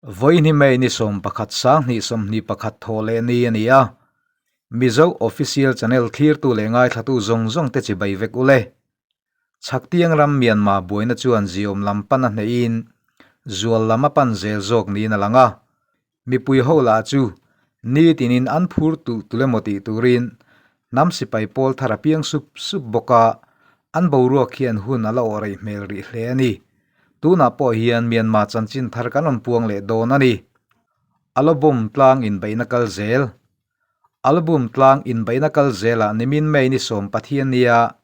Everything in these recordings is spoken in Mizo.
Vawiin hi May ni 11 2021 thaw leh ni a ni a, Mizo Official Channel thlirtu leh ngaithlatu zawng zawng te chibai vek ule. Chhaktiang ram Myanmar buaina chuan ziawm lam pan a hnehin zual lam a pan zel zawk niin a lang a, mipui ho lah chu nitinin an phur tulh tulh emaw tih turin hnam sipai pawl thar a piang sup sup bawk a, an boruak hian hun a la awh rei hmel rih hle a ni. Tunah pawh hian Myanmar chanchin thar kan rawn puang leh dawn a ni. Alobum tlang inbeihna kal zel. Album tlang inbeihna kal zelah nimin May ni sawm Pathian nia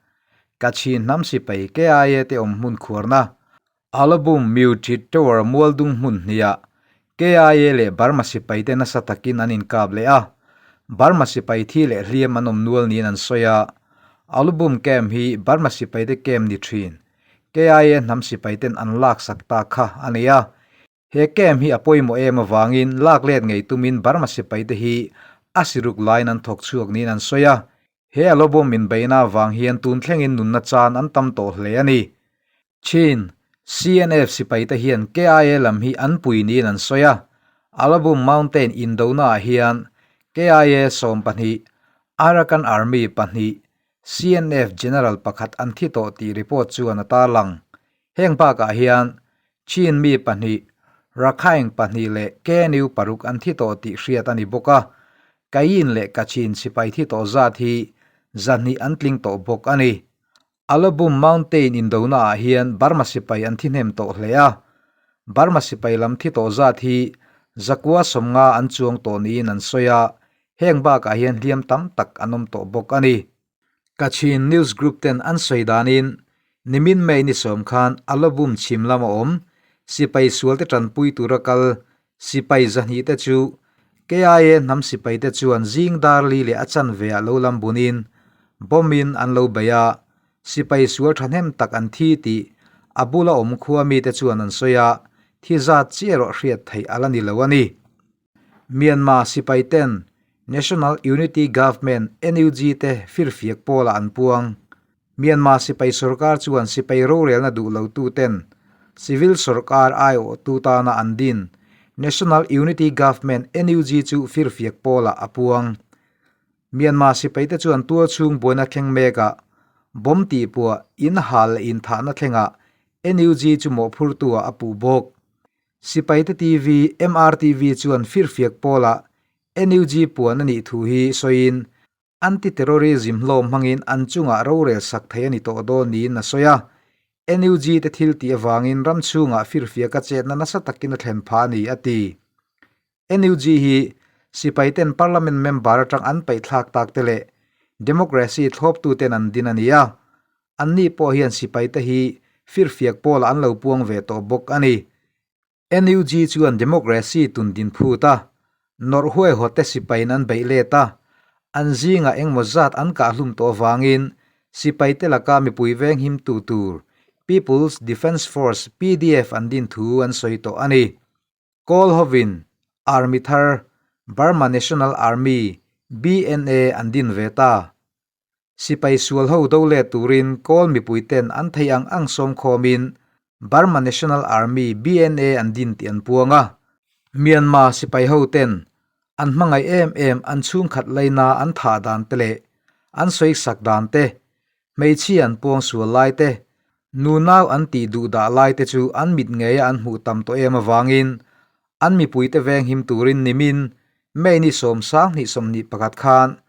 Kachin hnam sipai KIA te awm hmun khuarna Album Mewṭhit Tower mualdung hmun hniah KIA leh Burma sipai te nasa takin an inkap leh a, Burma sipai thi leh hliam an awm nual niin an sawi a. Album camp hi Burma sipai te camp ni thin KIA hnam sipai ten an laksak ta kha a ni a. He camp hi a pawimawh em avangin lak let ngei tumin Burma sipaite hi a siruk laiin an thawk chhuak niin an sawi a. He a lobawm min beihna avang hian tun thlengin nunna chan an tam tawh hle a ni. Chin, CNF sipaite hian KIA lam hi an pui niin an sawi a. Alabum Mountain indonaah hian KIA 12, Arakan Army pahnih, CNF General pakhat an thi tawh tih report chuan a tarlang. Heng bakah hian Chin mi pahnih, Rakhine pahnih leh KNU paruk an thi tawh tih hriat a ni bawk a, Kayin leh Kachin sipai thi tawh zat hi zahnih an tling tawh bawk a ni. Alobum Mountain indonaah hian Burma sipai an thi hnem tawh hle a, Burma sipai lam thi tawh zat hi zakua sawmnga an chuang tawh niin an sawi a, heng bakah hian hliam tam tak an awm tawh bawk a ni. Kachin News Group ten an sawi danin nimin May ni sawm khan Alobum chhim lama awm sipai sualte tanpui tura kal sipai zahnih te chu KIA hnam sipai te chuan zing dar li leh a chanve ah lo lam bunin bomb in an lo bei a, sipai sual thahnem tak an thi tih a bula awm khua mite chuan an sawi a, thi zat chiah erawh hriat theih a la ni lo a ni. Myanmar sipai ten National Unity Government, NUG, te firfiak pawlah an puang. Myanmar sipai sorkar chuan sipai rorelna duh lo tu ten civil sorkar aiawhtu tana an din National Unity Government, NUG, chu firfiak pawlah a puang. Myanmar sipaite chuan tualchhung buaina thleng mekah bomb tihpuah, inhal leh inthahna thlengah NUG chu mawhphurtu-ah a puh bawk. Sipaite TV, MRTV chuan firfiak pawlah NUG puan a nih thu hi sawiin anti-terrorism hlawm hmangin an chungah rorel sak thei a ni tawh dawn niin a sawi a. NUG te thil tih avangin ram chhungah firfiaka chetna nasa takin a thlen phah a ni, a ti. NUG hi sipaiten parliament member atang an paihthlak tak te leh democracy thlawptuten an din a ni a. Anni pawh hian sipaite hi firfiak pawlah an lo puang ve tawh bawk a ni. NUG chuan democracy tun din phut a, nawrh huaihawte sipaiin an beih let a, an zingah engmaw zat an kahhlum tawh avangin sipaite laka mipui venghimtu tur People's Defence Force, PDF, an din thu an sawi tawh a ni. Kawl hovin Army thar Burma National Army, BNA, an din ve ta. Sipai sual ho do let turin Kawl mipui ten an theih ang ang sawm khawmin Burma National Army, BNA, an din tih an puang a. Myanmar sipai ho ten an hmangaih em em an chhungkhat laina an thah dan te leh an sawisak dan te, hmeichhia an puang sual lai te, nunau an tih duh dah lai te chu an mit ngeia an hmuh tam tawh em avangin an mipuite venghim turin nimin May ni 20 21 khan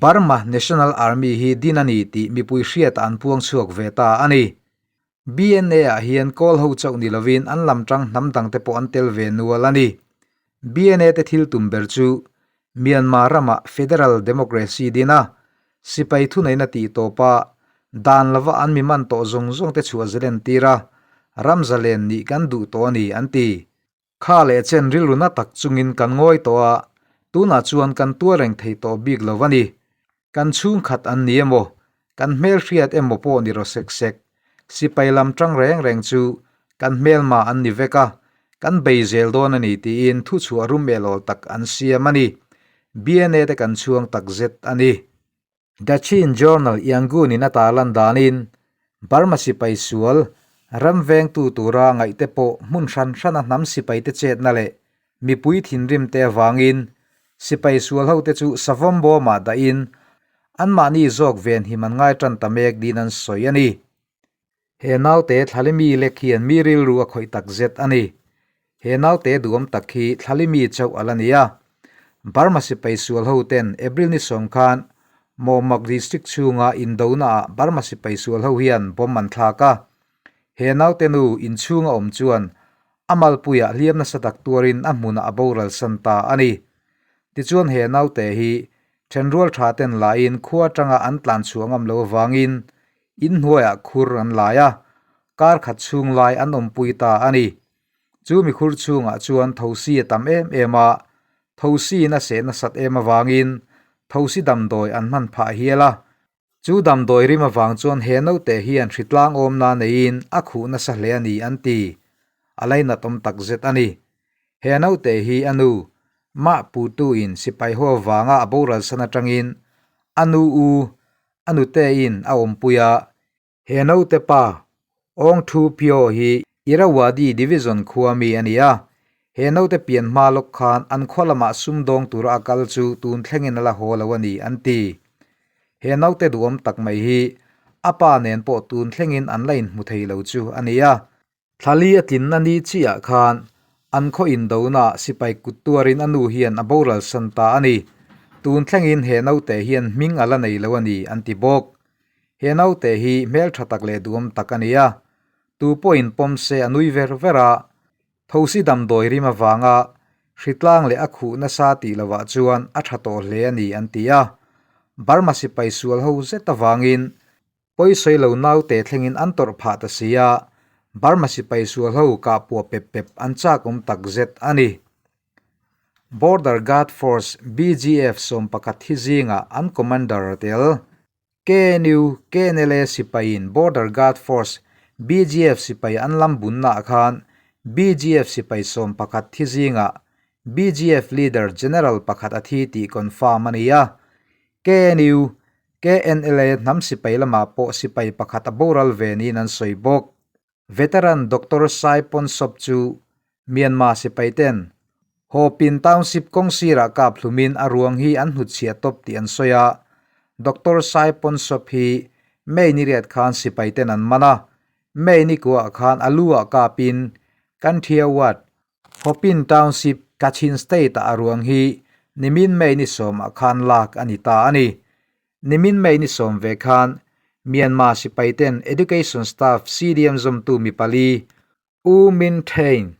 Burma National Army hi din a ni tih mipui hriatah an puang chhuak ve ta a ni. BNA ah hian kawl ho chauh ni lovin an lam tang hnam dangte pawh an tel ve nual a ni. BNA te thil tum ber chu Myanmar ramah Federal Democracy din a, sipai thuneihna tih tawpa dan lova an mi man tawh zawng zawng te chhuah zalen tir a, ram zalen nih kan duh tawh a ni an ti. Kha leh chen rilru na tak chungin kan ngawi tawh a, tunah chuan kan tuar reng thei tawh bik lo a ni. Kan chhungkhat an ni emaw, kan hmelhriat emaw pawh ni rawh sek sek. Sipai lam tang reng reng chu kan hmelma an ni vek a, kan bei zel dawn a ni tiin thuchhuah rum elawl tak an siam a ni. BNA te kan chhuang tak zet a ni. The Chin Journal Yangon in a tarlan danin Burma sipai sual ram vengtu tura ngaihte pawh hmun hran hrana hnam sipaite chetna leh Mipui thinrim te avangin sipai sual hote chu savawm bawmah dahin anmahni zawk venhim an ngai tan ta mek din an sawi a ni. He naute Thlalimi lek hian mi rilru a khawih tak zet a ni. He naute duhawm tak hi Thlalimi chauh a la ni a. Burma sipai sual hoten April ni sawm khan Mawmak District chhunga indonaah Burma sipai sual ho hian bomb an thlak a. He naute nu inchhunga awm chuan A malpuiah hliam nasa tak tuarin a hmunah a boral san ta a ni. Tichuan he naute hi thenrual tha ten lain khua atanga an tlan chhuah ngam lo avangin inhnuaiah khur an lai a, kar khat chhung lai an awmpui ta a ni. Chu mi khur chhungah chuan thosi a tam em em a, thosiin a seh nasat em avangin thosi damdawi an hman phah hial a, Chu damdawi rim avang chuan he naute hian hritlang awmna neiin a khuh nasa hle a ni an ti. A lainat awm tak zet a ni. He naute hi a nu, mah putuin sipai haw avanga a boral san atangin a nu u, a nutein a awmpui a. He naute pa, Aung Thu Phyo hi Irrawaddy Division khua mi a ni a. He naute pian hma lawk khan an khaw lamah sumdawng tura a kal chu tun thlengin a la haw lo a ni, an ti. He naute duhawm tak mai hi a pa nen pawh tun thlengin an la inhmu thei lo chu a ni a. Thlali a tlinna ni chiah khan an khaw indonaah sipai kut tuarin a nu hian a boral san ta a ni. Tun thlengin he naute hian hming a la nei lo a ni, an ti bawk. He naute hi hmeltha tak leh duhawm tak a ni a. Tu pawhin pawm se a nui ver ver a, Thosi damdawi rim avanga hritlang leh a khuh nasa tih lovah chuan a tha tawh hle a ni an ti a. Burma sipai sual ho zet avangin pawisawi lo naute thlengin an tawrh phah ta si a, Burma sipai sual ho kah puah pep pep an chak awm tak zet a ni. Border Guard Force, BGF, 11 hi zingah an commander a tel. KNU, KNLA sipaiin Border Guard Force, BGF, sipai an lam bunnaah khan BGF sipai 11 thi zingah BGF leader General pakhat a thi tih confirm a ni a. KNU, KNLA hnam sipai lamah pawh sipai pakhat a boral ve niin an sawi bawk. Veteran Doctor Sai Ponsop chu Myanmar sipai ten Hopin Township kawng sirah kap hlumin a ruang hi an hnutchhiah tawp tih an sawi a. Doctor Sai Ponsop hi May ni riat khan sipai ten an man a, May ni kuah khan a lu ah kapin Kanthia Ward, Hopin Township, Kachin State ah a ruang hi nimin May ni sawmah khan lak a ni ta a ni. Nimin May ni sawm ve khan Myanmar sipai ten Education Staff CDM zawmtu mi pali U Min Thein,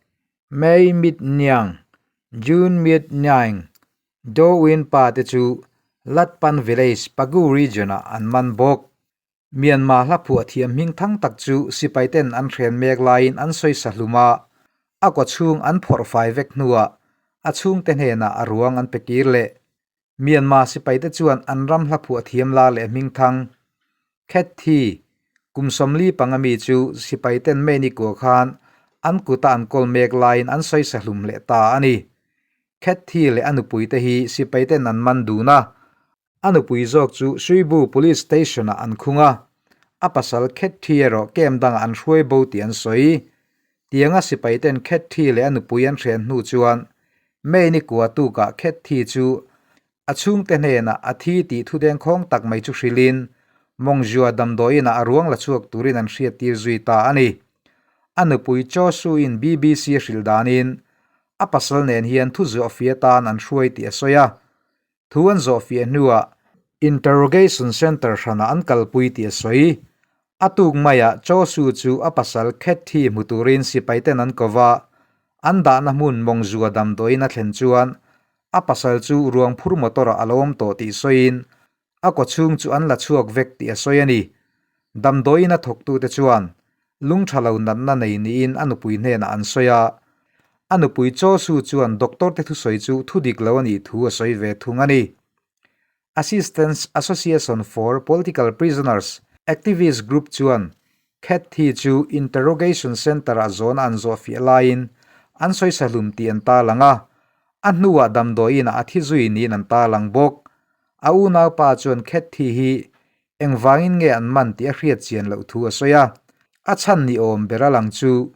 May Mit Niang, June Myit Nyaing, Do Win Pa te chu Latpan Village, Pagu Region-ah an man bawk. Myanmar hla phuah thiam hming thang tak chu sipai ten an hren mek laiin an sawi sa hlum a, a kaw chhung an phawrh fai vek hnuah a chhungte hnenah a ruang an pe kir leh. Myanmar sipaite chuan an ram hla phuah thiam lar leh hming thang Khet Thi, kum 45 mi chu sipaiten May ni kua khan an kuta an kawl mek laiin an sawi sa hlum leh ta a ni. Khet Thi leh a nupuite hi sipaiten an man dun a, a nupui zawk chu Suibu Police Station-ah an khung a, a pasal Khet Thi erawh camp dangah an hruai bo tih an sawi. Tianga sipaiten Khet Thi leh a nupui an hren hnu chuan May ni kua tukah Khet Thi chu a chhungte hnenah a thi tih thudeng khawng tak mai chu hrilhin Mawngzua damdawiinah a ruang la chhuak turin an hriattir zui ta a ni. A nupui Chaw Su-in BBC a hrilh danin a pasal nen hian thu zawhfiah atan an hruai tih a sawi a. Thu an zawhfiah hnuah Interrogation Centre hranah an kalpui tih a sawi. A tuk maiah Chaw Su chu a pasal Khet Thi hmu turin sipaiten an ko va, an dahna hmun Mawngzua damdawiin a thlen chuan a pasal chu ruang phur motor-ah a lo awm tawh tih sawiin a kawchhung chu an la chhuak vek tih a sawi a ni. Damdawiin a thawktute chuan lung tha lo natna nei niin a nupui hnenah an sawi a, a nupui Chaw Su chuan doctor te thusawi chu thu dik lo a nih thu a sawi ve thung a ni. Assistance Association for Political Prisoners activist group chuan Khet Thi chu interrogation centre-ah zawhna an zawh fiah laiin an sawisa hlum tih an tarlang a, a hnuah damdawiinah a thi zui niin an tarlang bawk. A unaupa chuan Khet Thi hi engvangin nge an man tih a hriat chian loh thu a sawi a, a chhan ni awm ber a lang chu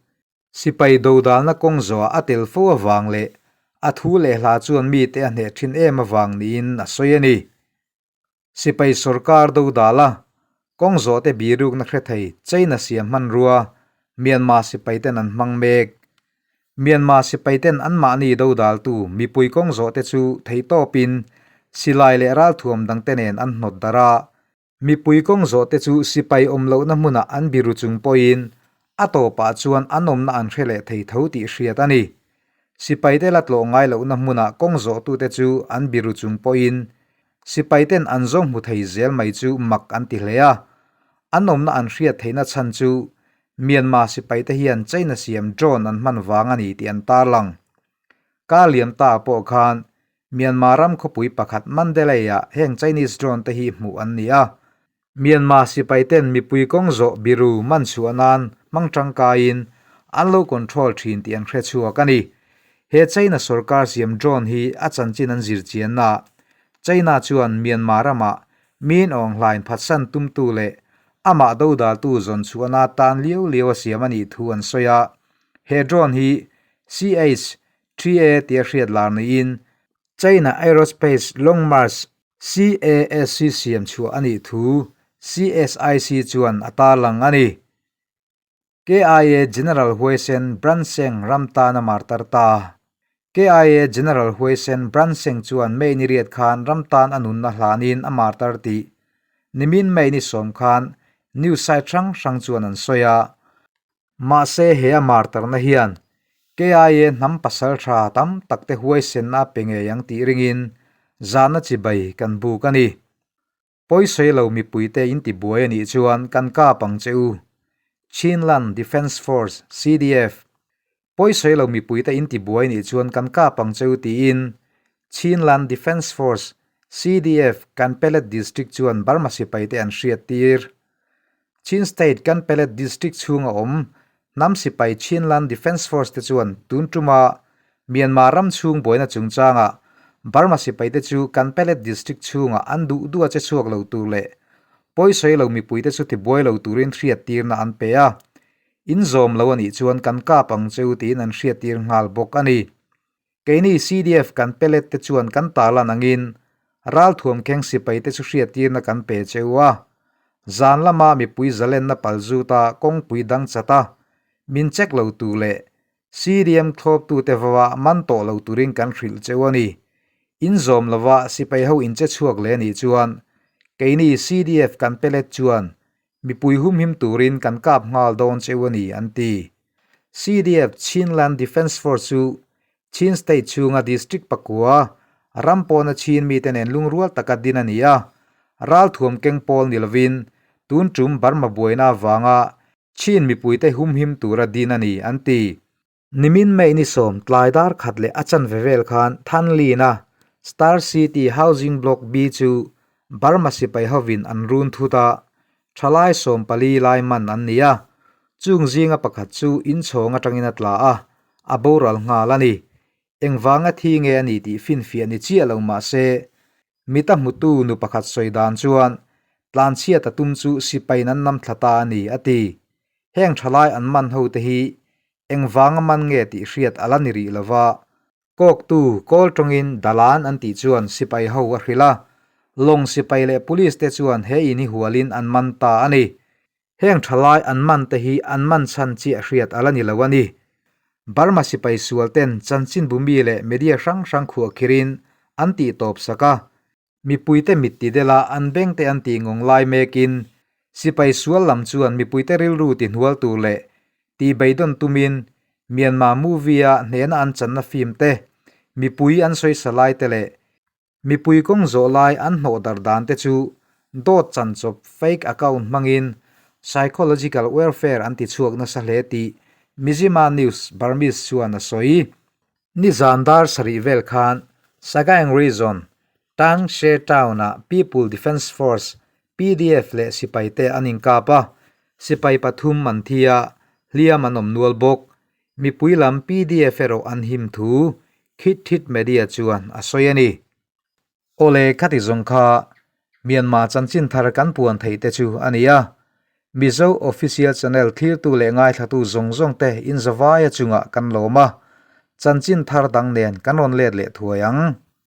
Sipai dodalna kawng zawhah a tel fo avang leh A thu leh hla chuan mite a hneh thin em avang niin a sawi a ni. Sipai sorkar dodal a, kawng zawhte birukna hre thei China siam hmanrua Myanmar sipaiten an hmang mek. Myanmar sipaiten anmahni dodaltu mipui kawng zawhte chu theihtawpin silai leh ralthuam dangte nen an hnawt darh a, Mipui kawng zawhte chu sipai awm lohna hmunah an biru chung pawhin a tawpah chuan an awmna an hre leh thei tho tih hriat a ni. Sipaite la tlawh ngai lohna hmunah kawng zawhtute chu an biru chung pawhin sipaiten an zawng hmu thei zel mai chu mak an ti hle a. An awmna an hriat theihna chhan chu Myanmar sipaite hian China siam drone an hman vang a ni tih an tarlang. Kar liam ta pawh khan Myanmar ram khawpui pakhat Mandalay-ah heng Chinese drone te hi hmuh an ni a. Myanmar sipai ten mipui kawng zawh biru man chhuah nan hmang tangkaiin an lo control thin tih an hre chhuak a ni. He China sorkar siam drone hi a chanchin an zir chiannaah China chuan Myanmar ramah min awng hlain phatsan tumtu leh amah dodaltu zawn chhuahna tan liau liau a siam a nih thu an sawi a. He drone hi CH 3A tia hriat lar niin China Aerospace Long March CASC siam chhuah a nih thu CSIC chuan a tarlang a ni. KIA General Huaisen Branseng ram tan a martar ta. KIA General Huaisen Branseng chuan May ni riat khan ram tan a nunna hlanin a martar tih nimin May ni sawm khan news site hrang hrang chuan an sawi a. Mahse he a martarna hian KIA hnam pasal tha tam tak te huaisenna a pe ngei ang tih ringin zahna chibai kan buk a ni. Pawisawi lo mipuite in tibuai a nih chuan kan kap ang che u. Chinland Defence Force, CDF, Pawisawi lo mipuite in tibuai a nih chuan kan kap ang che u tiin Chinland Defence Force, CDF, Kanpelet District chuan Burma sipaite an hriattir. Chin State Kanpelet District chhunga awm hnam sipai Chinland Defence Force te chuan tun tuma Myanmar ram chhung buaina chungchanga Burma sipaite chu Kanpelet District chhunga an duh duh a che chhuak lo tur leh pawisawi lo mipuite chu tibuai lo turin hriattirna an pe a, in zawm lo a nih chuan kan kap ang cheu tiin an hriattir nghal bawk a ni. Keini CDF kan pe let te chuan kan tarlan angin ralthuam kheng sipai te chu hriattirna kan pe cheu a. Zan lama mipui zalenna pal zuta kawngpui dang chat a, min check lo tu leh CDM thlawptute vawa man tawh lo turin kan hrilh cheu a ni. In zawm lova sipai ho in che chhuak leh anih chuan keini CDF kan pe let chuan mipui humhim turin kan kap nghal dawn cheu a ni, an ti. CDF, Chinland Defence Force chu Chin State chhunga district pakua ram pawna Chin mite nen lungrual taka din a ni a, ralthuam keng pawl ni lovin tun tum Burma buaina avanga Chin mipuite humhim tura din a ni, an ti. Nimin May ni sawm tlai dar khat leh a chanve vel khan Thanlina Star City Housing Block B chu Burma sipai hovin an run thut a, thalai 14 lai man an ni a, chung zinga pakhat chu inchhawng atangin a tla a, a boral nghal a ni. Engvanga thi nge a ni tih finfiah ni chiah lo mah se, mita hmutu nu pakhat sawi dan chuan tlanchhiat a tum chu sipaiin an nam thla ta a ni, a ti. Heng thalai an man hote hi Engvanga man nge tih hriat a la ni rih lova, kawktu kawl tawngin Dalan an tih chuan sipai ho a hrilh a, lawng sipai leh police te chuan he in hi hualin an man ta a ni. Heng thalai an man te hi an man chhan chiah hriat a la ni lo a ni. Burma sipai sual ten chanchinbu mi leh media hrang hrang khuah khirin an tih tawp sak a, Mipuite mit ti dela an bengte an tih ngawng lai mekin sipai sual lam chuan mipuite rilru ti hnual tur leh tih beidawn tumin Myanmar movie-a hnehna an channa film te, mipui an sawisa lai te leh mipui kawng zawh lai an hnawh darh dan te chu dawt chanchawp fake account hmangin psychological warfare an ti chhuak nasa hle tih Mizzima News Burmese chuan a sawi. Nizan dar sarih vel khan Sagaing Region, Tang She Town-ah People Defence Force, PDF, leh sipaite an inkap a, sipai pathum an thi a, hliam an awm nual bawk. Mipui lam PDF erawh an him thu Khit Thit Media chuan a sawi a ni. Awle khati zawng kha Myanmar chanchin thar kan puan theih te chu a ni a, Mizo Official Channel thlirtu leh ngaithlatu zawng zawng te inzavaia chungah kan lawm a. Chanchin thar dang nen kan rawn let leh thuai ang.